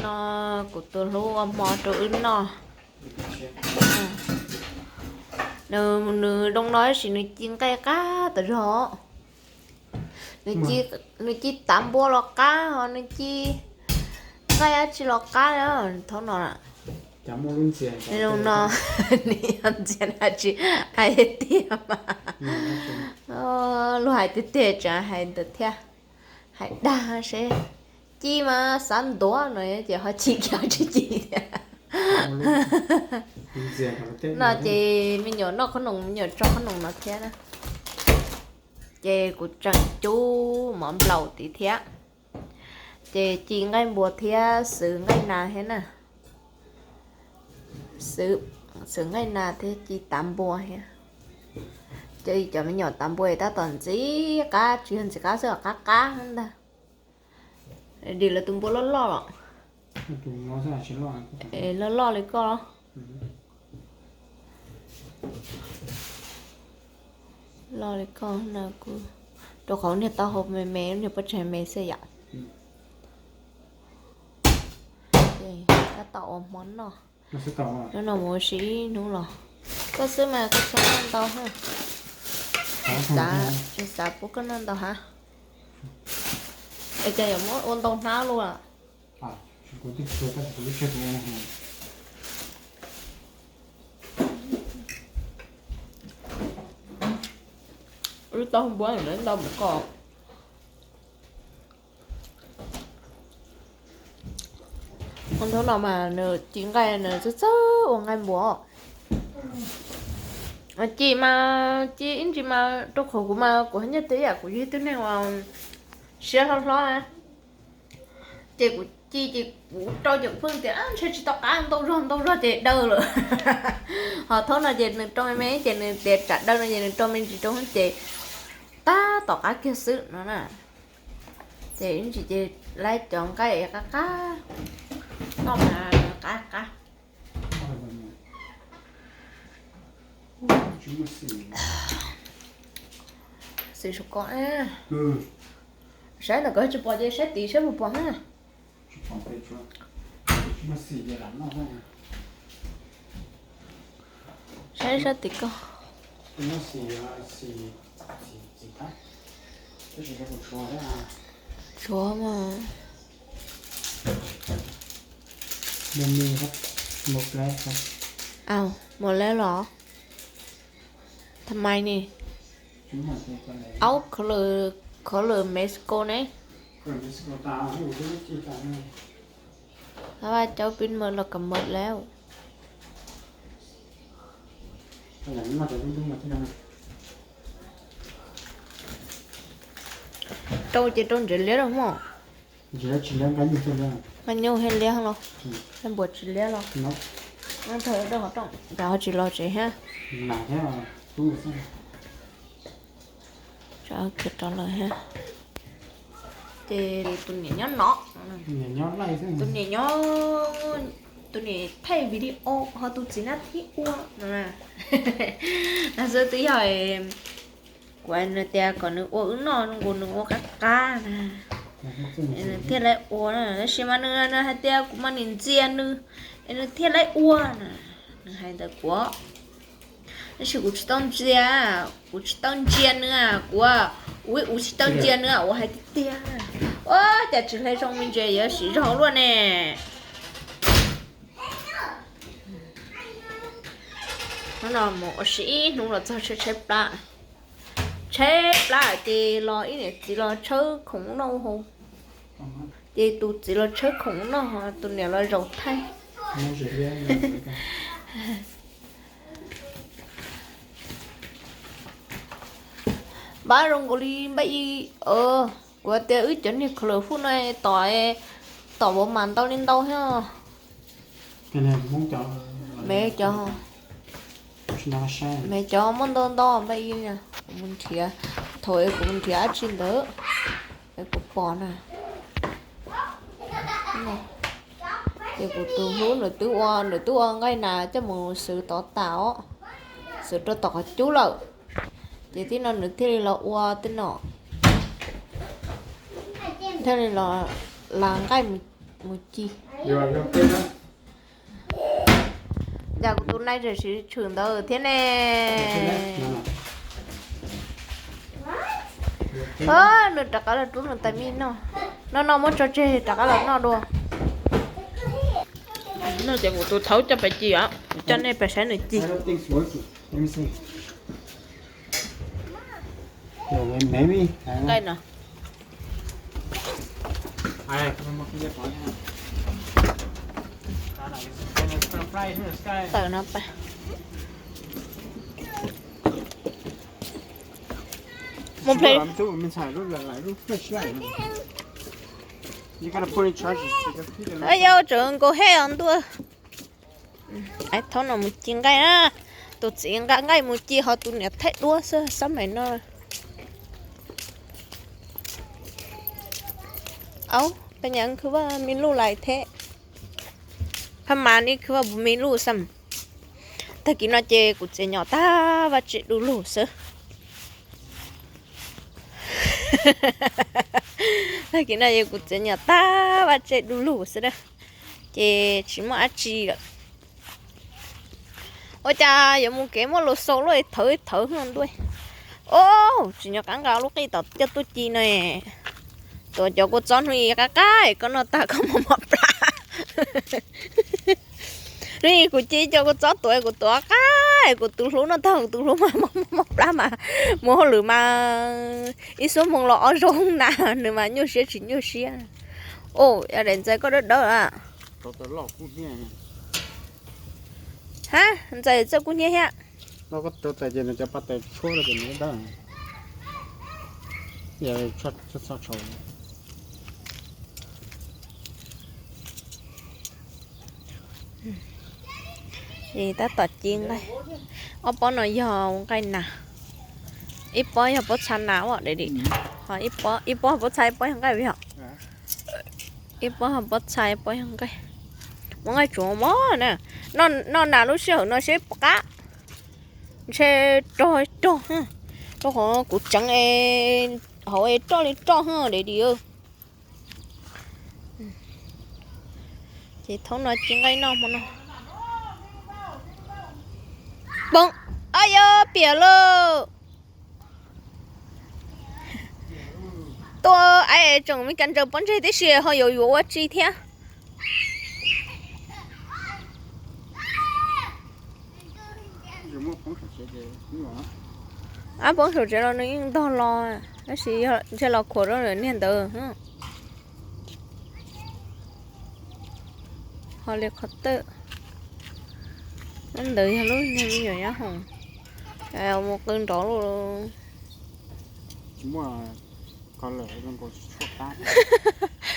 No kuv tus hlub ua hmo rau wb noj. Nws, nws doo no tab sis nws ci nqaij qab tas zog. Nws ci, nws ci tav npua los qab, ho nws ci nqaij dab tsi los qab. Thaum no, no, nws yog ntxias dab tsi hais tiag mas, luag hais tiag tiag tseem hais ntawd thiab. Hais dag seb, ci mas xav ntuav no ces ho ci kiag tsis ci thiab. No ces me nyuam noj qhob noom, me nyuam tso qhob noom no thiab na. Ces kuv tseem cub mov nplaum tid thiab. Ces ci nqaij npua thiab xwb nqaij nas thiab na. Xwb nqaij nas thiab ci tav npua thiab. Ces cov me nyuam tav npua tab tom ntxim qab, tsis yog ntxim qab xwb, qab qab ntag. Dim lawv tus npua loj loj los. Loj loj li koj. Loj li koj na, kuv rau qhov niag taub hau me me, niag pob tsaig me xwb yom. Tab tom ua hmo noj. Hnub no mus ua si ib hnub los. Koj xwb mas koj txhob noj ntau. Xav, xav pub koj noj ntau hab. Es cas yuav muab ua ntau hnab luaj? Wb tau npua ntau mus koj. Ua ntau no mas nws ci nqaij, nws txawj txawj ua nqaij npua. Ci mas ci ib ntsis mas rau qhov kuv mas kuv haj yam tias yam kuv yog ib tug neeg uas siab hlob hlob, ces kuv ci ces kuv rau ces kuv pheej tias ntshe tsis tau qab, ntau zog ntau zog ces daw lawm. Ho thaum no ces nws rau me me ces nws tias tsam daw no ces nws rau me ntsis rau ces tab tom qab kiag xwb no na. Ces ib ntsis ces laib cov nqaij qab qab, noj mas qab qab. Xwm sum ko, saib ntawm ko tsis pom ces saib tid saib puas pom na. Saib sab tim ko. Tshuav mas. Aw, mus lawm los? Tha mais ni? Aub, khav lawm Mexico ne. Hab vaj caub pib mawm los kam mawm lawm. Rau ces rau ntsev liab los mog. Nqa nyuj thiaj liab los? Npua tsis liab los? Cas ho tsis los tsev hab? Khiav rov lawm hab. Ces tus niam nyob no, tus niam nyob, tus niam thaij video ho tus txiv nab thib ua no. Xwb twb yog kuv nws tias kom nws ua wb noj, nws ua qab qab na, nws thiaj li ua na. Tab sis mas nws, nws hais tias kuv mas nim ntxias nws, es nws thiaj li ua na. Nws hais ntawd kuv, tab sis kuv tsis tau ntxias, kuv tsis tau ntsia nws, kuv, kuv tsis tau ntsia nws, kuv hais tiag tiag. Ua cas tsis hle zoo me ntsis yuav siv zog luaj ne. Hnub no mus ua si ib hnub los txog tshaib tshaib plab. Tshaib plab ces los ib niam txiv los tshawb khoom noj hauv. Ces tus txiv los tshawb khoom noj, tus niam los zaum thaij. Npab zoo nkaus li npab ib, kuv tias wb cov niag khaws lawm huj no tom, tom vauv mas ntau li ntau thiab. Me cov, me cov muaj ntau ntau npab ib, kuv mus nrhiav, thaum kuv mus nrhiav dab tsi ntawd es kuv pom na. Ces kuv tus hlub nws twb ua, nws twb ua nqaij nas coj mus xwb tod tas os, xwb rau tom qhov cub lawm. Ces tib no nws thiaj li los ua tib no, thiaj li los las nqaij mus ci. Cas kuv tus nai tseem siv tshwm ntawd thiab ne. Nws rov qab los rub nws tais mij noj. Noj noj muab tso tseg rov qab los noj dua. No ces kuv tus thaub coj pais ci os, coj nej pais saib nws ci. Nqaij no. Tawm no pais. Mus ple. Yog tseem nkaus hej os ntuj. Ais thaub no mus ci nqaij na. Tus txiv nqa nqaij mus ci ho tus niam thaij duab xwb xab mais no. Au, peb nyam khwv vaj me luj lais thiab. Phab mas ni khwv vaj me luj xwb. Tag kis no ces kuv txiv nyom tag vaj tse du lug xwb. Tag kis no ces kuv txiv nyom tag vaj tse du lug xwb na. Ces tsis muaj dab tsi lawm. Ua cas yuav mus kev muaj lus xaus luaj thawv thawv ntuj. Au, tsis nco qab nqa lub qij tom coj tuaj ci no. Tuav cov kua txob hnub ib qab qab koj noj tag koj mos mos plab. Hnub ib kuv ci cov kua txob tuav kuv tuav qab, kuv tus hlub noj tag kuv tus hlub mas mos mos plab mas mus hauj lwm mas ib xuab moos los ob zaug na, nws mas nyuaj siab tsis nyuaj siab. Au, yog daim ntxawm koj dawb dawb a. Ha, ntxawm txawj kub hnyiab thiab. Tab tom ci nqaij. Ob pob no yog nqaij nas, ib pob yog pob txha nas ua deb dim, ho ib pob pob txha ib pob yog nqaij yog. Ib pob pob txha ib pob yog nqaij. Muab nqaij tsuav mog na. Noj nas lub sij hawm no seb puas qab. Ntshe rog rog, rau qhov kuv tseev hauv es roj li roj deb dim. Ces thaum no ci nqaij noj hmo no. Poob, ab yog piam lawm. Tuaj es tseem me kas ntsaws pob ntseg tib si ho yuav yuav ua tsi thiab. Ab, poob saum tsev los nws yeej ntog los, tab sis ntshe los khuam rau lawm niag ntawd. Ho li qhov twg, ntawd yog lub niag me nyuam nyab hoom mus qw nrov lawm.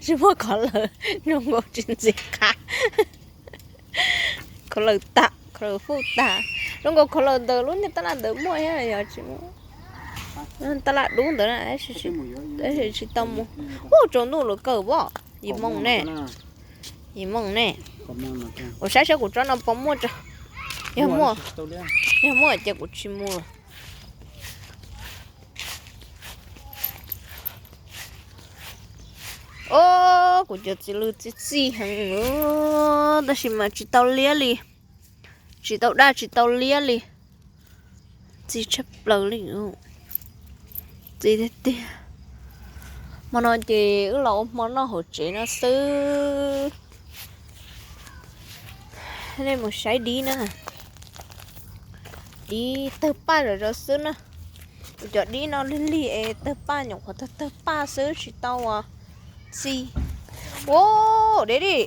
Tsis muaj khov lawm, zoo nkaus tsis ntxim qab. Khov lawm tag, khov lawm fuj tag. Zoo nkaus khov lawm ntawm lub niag tab laj ntawd muaj thiab yog tsis muaj. Tab laj dub ntawd na, tab sis tsis tau mus. Ub, tsaus ntuj lawm kawg as. Yim moos ne, yim moos ne. Kuv saib saib kuv tsob no puas muaj tso. Yog muaj, yog muaj ces kuv tsis mus lawm. Os, kuv cov txiv lws txi txi heev, tab sis mas tsis tau liab li, tsis tau daj tsis tau liab li. Txi tshaj plaws li, txi tiag tiag. Hmo no ces wb los ua hmo noj hauv tsev no xwb. Nej mus saib dib na, dib tawg paj zom zaws xwb na. Kuv cov dib no lig lig es tawg paj nyuam qhuav tawg tawg paj xwb tsis tau ua txi. Ua deb li,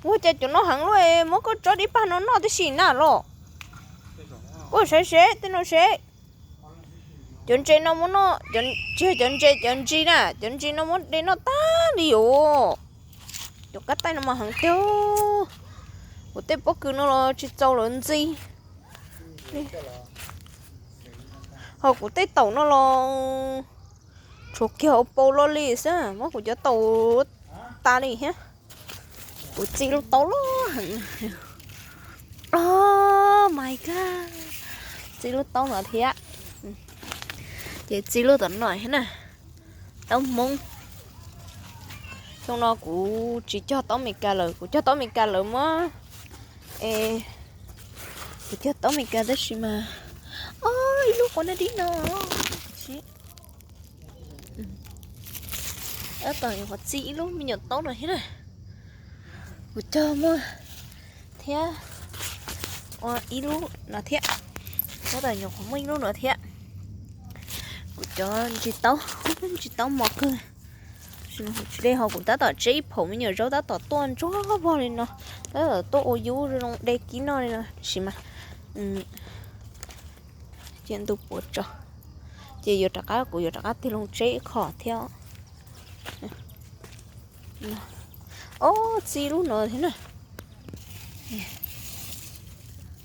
ua cas cov no heev luaj es muab koj tsob dib paj no noj tib si na los. Koj saib seb tej no seb. Cov ntses no muab noj, tsis yog cov ntses, cov ntsis na, cov ntsis no muab de noj tag li os. Cov kab taij no mas heev tiag. Kuv tej pob kws no los tsis txaus lawv ntxi. Ho kuv tej taum no los tshuav kiag hauv paus los li xwb, muab kuv cov taum tas li thiab. Kuv txi lub taub loj heev. Oh my god, txi lub taub no thiab. Ces txi lub tom no thiab na. Taub hmoob. Xyoo no kuv tsis cog taub Amelikas lawm, kuv cog taub Amelikas lawm muab, e, kuv cog taub Amelikas tab sis mas, o, ib lub quav dib no, tab tom nyuam qhuav txi ib lub me nyuam taub no thiab na. Kuv cog muaj thiab ua ib lub no thiab, tab tom nyuam qhuav muaj ib lub no thiab. Kuv cov ntsis taub, ntsis taub mos kawg, tsis de ho kuv tab tom tseb ib phaum me nyuam zaub tab tom tuaj ntsuag vog li no, tab tom tuaj ua yub zoo de kib noj li no tab sis mas cia ntu puav tso, ces yuav rov qab, kuv yuav rov qab tig loo tseb ib qho thiab. Ob, txi lub no thiab na,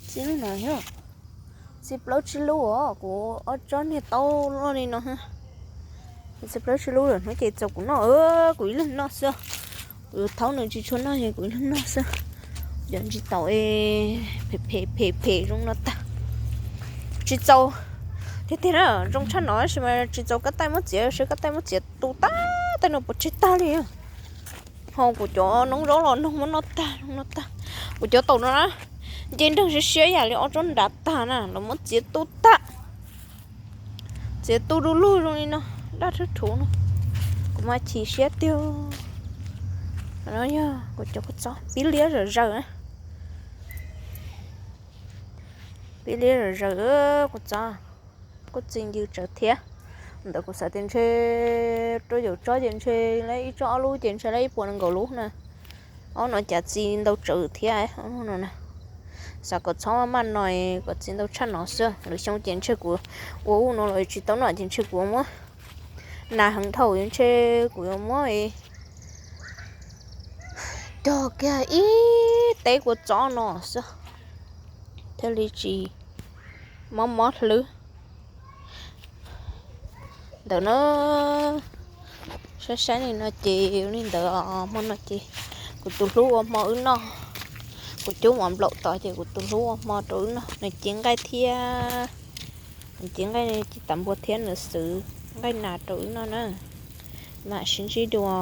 txi lub no thiab, txi plaub tsib lub os, kuv ob tsob niag taub loj li no, txi plaub tsib lub lawm hnub ces txaus kuv noj, kuv ib leeg noj xwb. Kuv yuav thaub nws tsis tshua noj es kuv ib leeg noj xwb. Cov ntsis taub phem phem phem phem zoo no tag, tsis txaus. Tiag tiag na, zoo tshaj no tab sis mas tsis txaus kab taij muab txiav, seb kab taij muab txiav tu tag, taij no puas tseg tag li. Ho kuv cov noob zaub los noog muab noj tag, noj tag. Kuv cov taum no na, nce nreeg siab siab yam li ob tsob nrad tag na, los muab txiav tu tag. Txiav tu du lug zoo li no, daj rhwb rhuv no, kuv mas chim siab tiag. No yog kuv cov kua txob pib liab zawm zaws, pib liab zawm zaws, kua txob kuj txi ncw tsawv thiab. Ntawd kuv xav tias ntshe rau yaum tsob ces ntshe lawv ib tsob ob lub ces ntshe lawv ib puas nees nkaum lub na. Ob no cas txi ntau tsawv thiab no na. Xav kom txhob maj no kom txi ntau tshaj no xwb, lwm xyoo ces ntshe kuv ua ub no los tsis tau noj ces ntshe kuv muab, nas heev dhau ntshe kuv yuav muab cog kiag ib teb kua txob no xwb thiaj li tsis mob mob hlwb. Ntawm no saib saib li no ces li ntawd, hmo no ces kuv tus hlub ua hmo wb noj. Kuv cub mov nplaum tod ces kuv tus hlub ua hmo rau wb noj, nws cev nqaij thiab, nws cev nqaij ci tas npua thiab nws xwv nqaij nas rau wb noj na. Mam sib ntsib dua.